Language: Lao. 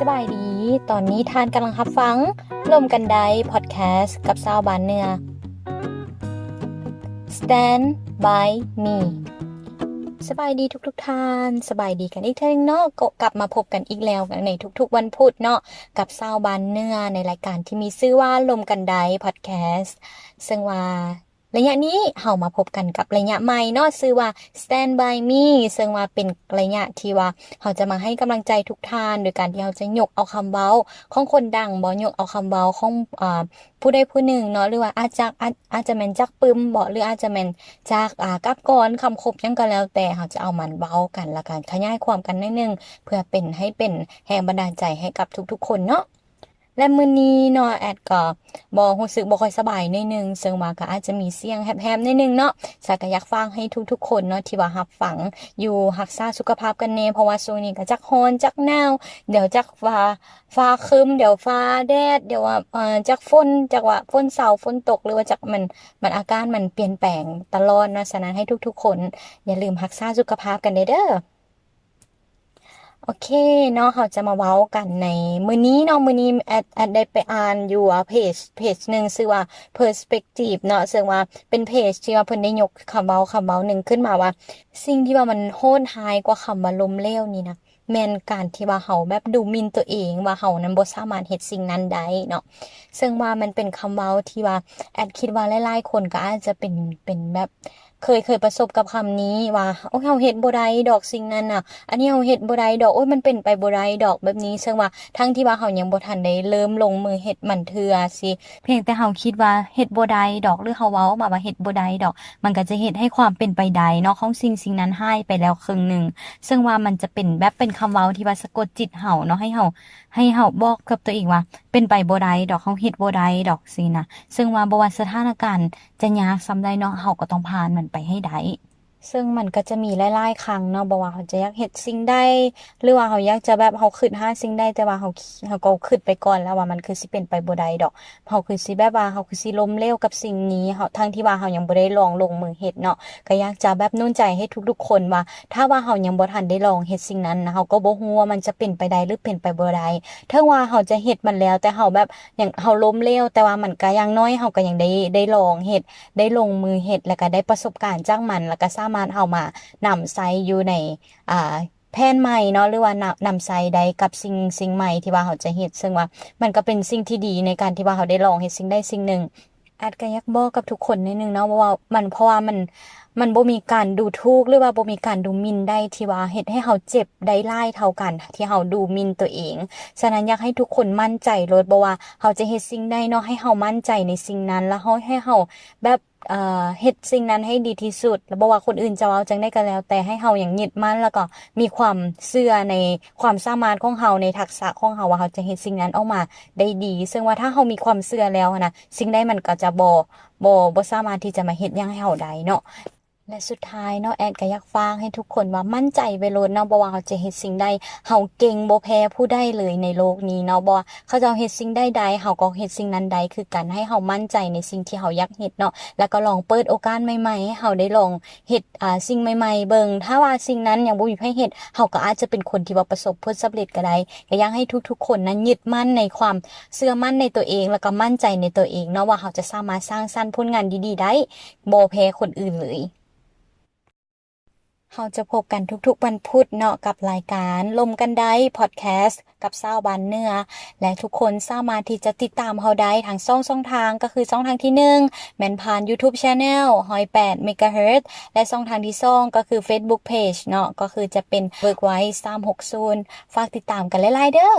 ສະບາຍດີ, ຕອນນີ້ທ່ານກຳລັງຮັບຟັງລົມກັນໄດພອດແຄສກັບຊາວບ້ານເໜືອ Stand by me. ສະບາຍດີທຸກໆທ່ານ, ສະບາຍດີກັນອີກເທື່ອໜຶ່ງເນາະ, ກໍກັບມາພົບກັນອີກແລ້ວໃນທຸກໆວັນພຸດເນາະ ກັບຊາວບ້ານເໜືອ ໃນລາຍການທີ່ມີຊື່ວ່າລົມກັນໄດພອດແຄສ, ເຊິ່ງວ່າ ໄລຍະນີ້ເຮົາມາພົບກັນກັບໄລຍະໃໝ່ເນາະ ຊື່ວ່າ Stand by me ເຊິ່ງວ່າເປັນໄລຍະທີ່ວ່າເຮົາຈະມາໃຫ້ກຳລັງໃຈທຸກທ່ານ ໂດຍການທີ່ເຮົາຈະຍົກເອົາຄຳເວົ້າຂອງຄົນດັງບໍ ຍົກເອົາຄຳເວົ້າຂອງ ອາ ຜູ້ໃດຜູ້ໜຶ່ງເນາະ ຫຼືວ່າອາດຈະ ອາດ ອາດຈະແມ່ນຈາກປຶ້ມບໍ ຫຼືອາດຈະແມ່ນຈາກ ອາ ກັບກອນ ຄຳຄົບ ຫຍັງກໍແລ້ວແຕ່ ເຮົາຈະເອົາມາເວົ້າກັນ ແລ້ວກໍຂະຫຍາຍຄວາມກັນໜ້ອຍໜຶ່ງ ເພື່ອເປັນ ໃຫ້ເປັນແຮງບັນດານໃຈໃຫ້ກັບທຸກໆຄົນເນາະ. ແລະ ມື້ນີ້ເນາະ ແອດກໍບໍ່ ຮູ້ສຶກບໍ່ຄ່ອຍສະບາຍໜ້ອຍໜຶ່ງ ເຊິ່ງວ່າກໍອາດຈະມີສຽງແຫບໆໜ້ອຍໜຶ່ງເນາະ. ສາກໍຢາກຝາກໃຫ້ທຸກໆຄົນເນາະ ທີ່ວ່າຮັບຟັງຢູ່ ຮັກສາສຸຂະພາບກັນແດ່ ເພາະວ່າຊ່ວງນີ້ກໍຈັກຮ້ອນ ຈັກໜາວ ດຽວຈັກຟ້າ ຟ້າຄຶ້ມ ດຽວຟ້າແດດ ດຽວວ່າ ເອີ ຈັກຝົນ ຈັກວ່າຝົນເຊົາຝົນຕົກ ຫຼືວ່າຈັກ ມັນ ມັນ ອາກາດມັນປ່ຽນແປງຕະຫຼອດເນາະ. ສະນັ້ນໃຫ້ທຸກໆຄົນຢ່າລືມຮັກສາສຸຂະພາບກັນແດ່ເດີ. ໂອເຄເນາະ ເຮົາຈະມາເວົ້າກັນໃນມື້ນີ້ເນາະ. ມື້ນີ້ແອດ ແອດໄດ້ໄປອ່ານຢູ່ ອາ ເພຈ ເພຈໜຶ່ງ ຊື່ວ່າ Perspective ເນາະ ເຊິ່ງວ່າເປັນເພຈທີ່ວ່າເພິ່ນໄດ້ຍົກຄຳເວົ້າ ຄຳເວົ້າໜຶ່ງຂຶ້ນມາວ່າ ສິ່ງທີ່ວ່າມັນໂຫດຮ້າຍກວ່າຄຳວ່າລົ້ມເຫຼວນີ້ນະ ແມ່ນການທີ່ວ່າເຮົາແບບດູໝິ່ນຕົວເອງວ່າເຮົານັ້ນບໍ່ສາມາດເຮັດສິ່ງນັ້ນໄດ້ເນາະ. ເຊິ່ງວ່າມັນເປັນຄຳເວົ້າທີ່ວ່າ ແອດຄິດວ່າຫຼາຍໆຄົນກໍອາດຈະເປັນ ເປັນແບບ ເຄີຍ ເຄີຍປະສົບກັບຄຳນີ້ວ່າ ໂອ້ຍ ເຮົາເຮັດບໍ່ໄດ້ດອກສິ່ງນັ້ນນະ ອັນນີ້ເຮົາເຮັດບໍ່ໄດ້ດອກ ໂອ້ຍ ມັນເປັນໄປບໍ່ໄດ້ດອກ ແບບນີ້. ເຊິ່ງວ່າທັງທີ່ວ່າເຮົາຍັງບໍ່ທັນໄດ້ເລີ່ມລົງມືເຮັດມັນເທື່ອຊີ້ ພຽງແຕ່ເຮົາຄິດວ່າເຮັດບໍ່ໄດ້ດອກ ຫຼືເຮົາເວົ້າອອກມາວ່າເຮັດບໍ່ໄດ້ດອກ ມັນກໍຈະເຮັດໃຫ້ຄວາມເປັນໄປໄດ້ເນາະ ຂອງສິ່ງສິ່ງນັ້ນຫາຍໄປແລ້ວເຄິ່ງໜຶ່ງ. ເຊິ່ງວ່າມັນຈະເປັນແບບ ເປັນຄຳເວົ້າທີ່ວ່າສະກົດຈິດເຮົາເນາະ ໃຫ້ເຮົາ ໃຫ້ເຮົາບອກກັບຕົວເອງວ່າ ເປັນໄປບໍ່ໄດ້ດອກ ເຮົາເຮັດບໍ່ໄດ້ດອກ ຊີ້ນະ. ເຊິ່ງວ່າບໍ່ວ່າສະຖານະການຈະຍາກສ່ຳໃດເນາະ ເຮົາກໍຕ້ອງຜ່ານມັນໄປໃຫ້ໄດ້. ເຊິ່ງມັນກໍຈະມີຫຼາຍໆຄັ້ງເນາະ ບໍ່ວ່າເຮົາຈະຢາກເຮັດສິ່ງໃດ ຫຼືວ່າເຮົາຢາກຈະແບບ ເຮົາຄິດຫາສິ່ງໃດ ແຕ່ວ່າເຮົາ ເຮົາກໍຄິດໄປກ່ອນແລ້ວວ່າມັນຄືຊິເປັນໄປບໍ່ໄດ້ດອກ ເຮົາຄືຊິແບບວ່າ ເຮົາຄືຊິລົ້ມເຫຼວກັບສິ່ງນີ້ ເຮົາ ທັງທີ່ວ່າເຮົາຍັງບໍ່ໄດ້ລອງລົງມືເຮັດເນາະ. ກໍຢາກຈະແບບໜູນໃຈໃຫ້ທຸກໆຄົນວ່າ ຖ້າວ່າເຮົາຍັງບໍ່ທັນໄດ້ລອງເຮັດສິ່ງນັ້ນນະ ເຮົາກໍບໍ່ຮູ້ວ່າມັນຈະເປັນໄປໄດ້ ຫຼືເປັນໄປບໍ່ໄດ້. ເຖິງວ່າເຮົາຈະເຮັດມັນແລ້ວ ແຕ່ເຮົາແບບ ຍັງ ເຮົາລົ້ມເຫຼວ ແຕ່ວ່າມັນກໍ ຢ່າງໜ້ອຍເຮົາກໍຍັງໄດ້ ໄດ້ລອງເຮັດ ໄດ້ລົງມືເຮັດ ແລ້ວກໍໄດ້ປະສົບການຈາກມັນ ແລ້ວກໍສາມາດເອົາມານຳໃຊ້ຢູ່ໃນ ອ່າ ແຜນໃໝ່ເນາະ ຫຼືວ່ານຳ ນຳໃຊ້ໄດ້ກັບສິ່ງ ສິ່ງໃໝ່ທີ່ວ່າເຮົາຈະເຮັດ. ເຊິ່ງວ່າມັນກໍເປັນສິ່ງທີ່ດີໃນການທີ່ວ່າເຮົາໄດ້ລອງເຮັດສິ່ງໃດສິ່ງໜຶ່ງ. ແອດກໍຢາກບອກກັບທຸກຄົນໜ້ອຍໜຶ່ງເນາະ ວ່າມັນ ເພາະວ່າມັນ ມັນບໍ່ມີການດູຖູກ ຫຼືວ່າບໍ່ມີການດູໝິ່ນໃດທີ່ວ່າເຮັດໃຫ້ເຮົາເຈັບໄດ້ຫຼາຍເທົ່າການທີ່ເຮົາດູໝິ່ນຕົວເອງ. ສະນັ້ນຢາກໃຫ້ທຸກຄົນໝັ້ນໃຈໂລດ ບໍ່ວ່າເຮົາຈະເຮັດສິ່ງໃດເນາະ ໃຫ້ເຮົາໝັ້ນໃຈໃນສິ່ງນັ້ນ ແລ້ວເຮົາ ໃຫ້ເຮົາແບບ ເອີ ເຮັດສິ່ງນັ້ນໃຫ້ດີທີ່ສຸດ ແລ້ວບໍ່ວ່າຄົນອື່ນຈະເວົ້າຈັ່ງໃດກໍແລ້ວແຕ່ ໃຫ້ເຮົາຍັງຍຶດໝັ້ນ ແລ້ວກໍມີຄວາມເຊື່ອໃນຄວາມສາມາດຂອງເຮົາ ໃນທັກສະຂອງເຮົາວ່າເຮົາຈະເຮັດສິ່ງນັ້ນອອກມາໄດ້ດີ. ເຊິ່ງວ່າຖ້າເຮົາມີຄວາມເຊື່ອແລ້ວນະ ສິ່ງໃດມັນກໍຈະບໍ່ ບໍ່ ບໍ່ສາມາດທີ່ຈະມາເຮັດຫຍັງໃຫ້ເຮົາໄດ້ເນາະ. ແລະ ສຸດທ້າຍເນາະ ແອດກໍຢາກຝາກໃຫ້ທຸກຄົນວ່າໝັ້ນໃຈໄວ້ໂລດເນາະ ບໍ່ວ່າເຮົາຈະເຮັດສິ່ງໃດ ເຮົາເກັ່ງບໍ່ແພ້ຜູ້ໃດເລີຍໃນໂລກນີ້ເນາະ. ບໍ່ວ່າເຂົາເຈົ້າເຮັດສິ່ງໃດໄດ້ ເຮົາກໍເຮັດສິ່ງນັ້ນໄດ້ຄືກັນ. ໃຫ້ເຮົາໝັ້ນໃຈໃນສິ່ງທີ່ເຮົາຢາກເຮັດເນາະ ແລ້ວກໍລອງເປີດໂອກາດໃໝ່ໆ ໃຫ້ເຮົາໄດ້ລອງເຮັດ ອ່າ ສິ່ງໃໝ່ໆເບິ່ງ. ຖ້າວ່າສິ່ງນັ້ນຍັງບໍ່ມີໃຜເຮັດ ເຮົາກໍອາດຈະເປັນຄົນທີ່ວ່າປະສົບຜົນສຳເລັດກໍໄດ້. ກໍຢາກໃຫ້ທຸກໆຄົນນັ້ນຍຶດໝັ້ນໃນຄວາມເຊື່ອໝັ້ນໃນຕົວເອງ ແລ້ວກໍໝັ້ນໃຈໃນຕົວເອງເນາະ ວ່າເຮົາຈະສາມາດສ້າງສັນຜົນງານດີໆໄດ້ ບໍ່ແພ້ຄົນອື່ນເລີຍ. ເຮົາຈະພົບກັນທຸກໆວັນພຸດເນາະ ກັບລາຍການລົມກັນໄດ້ພອດແຄສກັບຊາວບ້ານເໜືອ ແລະ ທຸກຄົນສາມາດທີ່ຈະຕິດຕາມເຮົາໄດ້ທັງສອງຊ່ອງທາງ ກໍຄືຊ່ອງທາງທີໜຶ່ງ ແມ່ນຜ່ານ YouTube Channel ຮ້ອຍແປດ Megahertz ແລະ ຊ່ອງທາງທີສອງ ກໍຄື Facebook Page ເນາະ ກໍຄືຈະເປັນ Work Wise ສາມຫົກສູນ. ຝາກຕິດຕາມກັນຫຼາຍໆເດີ້.